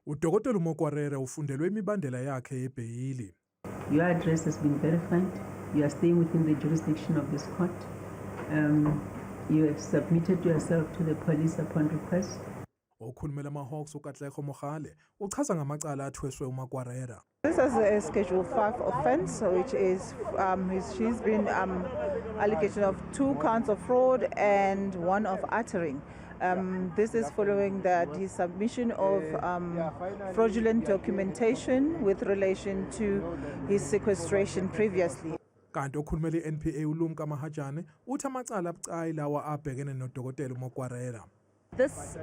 Udokotela uMokwarera ufundelwe imibandela yakhe yebheyili. Your address has been verified. You are staying within the jurisdiction of this court. You have submitted yourself to the police upon request. Okhulumela ama-Hawks uKatlego Mogale uchaza ngamacala athweswe uMakwarera. This is a Schedule 5 offense, which is she's been allegation of two counts of fraud and one of uttering. This is following that his submission of fraudulent documentation with relation to his sequestration previously. Kanti okhulumela i-NPA uLumka Mahajane uthi amacala abucayi lawa abhekene nodokotela uMokwarera. This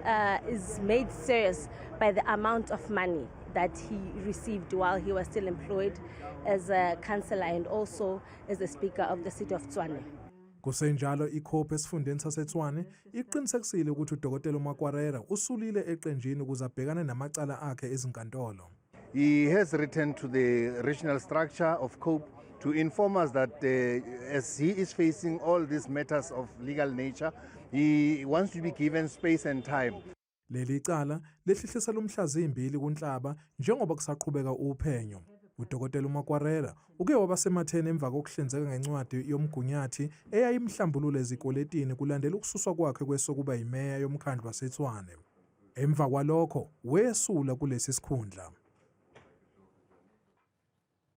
is made serious by the amount of money that he received while he was still employed as a councillor and also as the Speaker of the City of Tshwane. Kusenjalo, iCope esifundeni saseTshwane iqinisekisile ukuthi udokotela uMakwarera usulile eqenjini ukuze abhekane namacala akhe ezinkantolo. He has written to the regional structure of COPE to inform us that as he is facing all these matters of legal nature, he wants to be given space and time. Leli cala lehlehlisela umhla zimbili kuNhlaba njengoba kusaqhubeka uphenyo. Udokotela uMakwarera uke waba sematheni emva kokuhlinzeka ngencwadi yomgunyathi eyayimhlambulula ezikweletini kulandela ukususwa kwakhe kwesokuba yimeya yomkhandlu waseTshwane. Emva kwalokho wesula kulesi sikhundla.